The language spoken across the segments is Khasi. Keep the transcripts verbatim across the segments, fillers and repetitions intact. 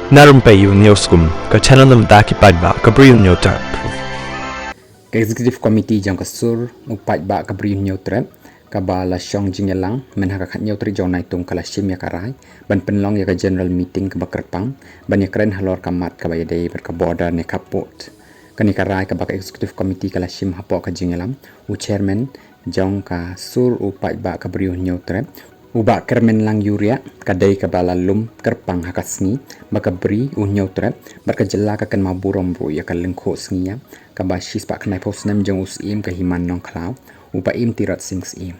Na Rympei U Hynñiewskum, ka channel na bynta ki paidbah ka Bri U Hynñiewtrep. Ka Executive Committee jong ka Sur U Paidbah ka Bri U Hynñiewtrep, kaba la shong jingïalang mynha ka khathynñiew tarik jong u Naitung, ka la shim ïa ka rai ban pynlong ïa ka General Meeting kaba kyrpang ban ïakren halor ka mat kaba ïadei bad ka border ne khappud. Kane ka rai kaba ka Executive Committee ka la shim hapoh ka jingïalam u Chairman jong ka Sur U Paidbah ka Bri U Hynñiewtrep, u Bah Kyrmenlang Ïuriah, ka dei kaba la lum kyrpang ha ka sngi ba ka Bri U Hynñiewtrep bad ka jylla ka kynmaw burom ruh ïa ka lyngkhuh sngi ïap kaba shispah khyndaiphew snem jong u Syiem ka Hima Nongkhlaw, u Bah Im Tirot Sing Syiem.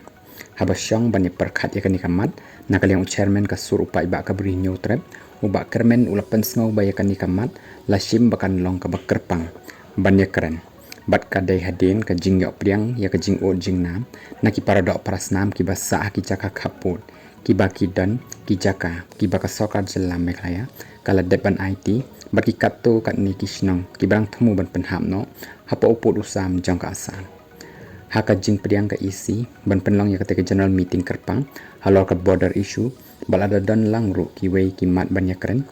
Haba shong ban ïapyrkhat ïa kane ka mat na ka liang u Chairman ka Sur U Paidbah ka Bri U Hynñiewtrep, u Bah Kyrmen u la pynsngew ba ïa kane ka mat la shim ba kan long kaba kyrpang ban ïakren, bad ka dei hadien ka jingïoh pdiang ïa ka jingud jingnam na ki paradoh parasnam kiba sah ha ki jaka khappud, kiba ki don ki jaka kiba ka Sorkar Jylla Meghalaya ka la dep ban aiti bad ki katto katne ki shnong kiba dang thmu ban pynhap noh hapoh u pud u sam jong ka Assam. Ha ka jingpdiang ka E C ban pynlong ïa katei ka General Meeting kyrpang halor ka border issue, ba la da don lang ruh kiwei ki mat ban ïakren,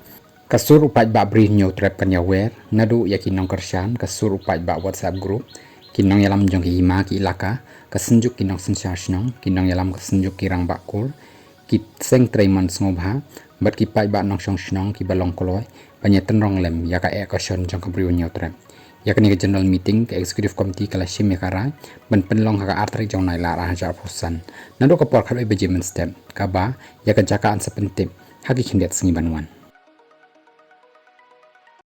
ka Sur U Paidbah Bri U Hynñiewtrep kan ïawer naduh ïa ki nongkyrshan, ka Sur U Paidbah WhatsApp group, ki nongïalam jong ki hima ki elaka, ka Synjuk ki Nongsynshar Shnong, ki nongïalam ka Synjuk ki Rangbah Kur, ki Seng Trei Mon Sngewbha bad ki paidbah nongshong shnong kiba long kloi ban ïatynrong lem ïa ka eh ka shon jong ka Bri U Hynñiewtrep. Ïa kane ka General Meeting ka Executive Committee ka la shim ïa ka rai ban pynlong ha ka ar tarik jong u Nailar ar hajar arphew san, naduh ka por khatwei baje mynstep, kaba ïa ka jaka yn sa pyntip ha ki khyndiat sngi ban wan.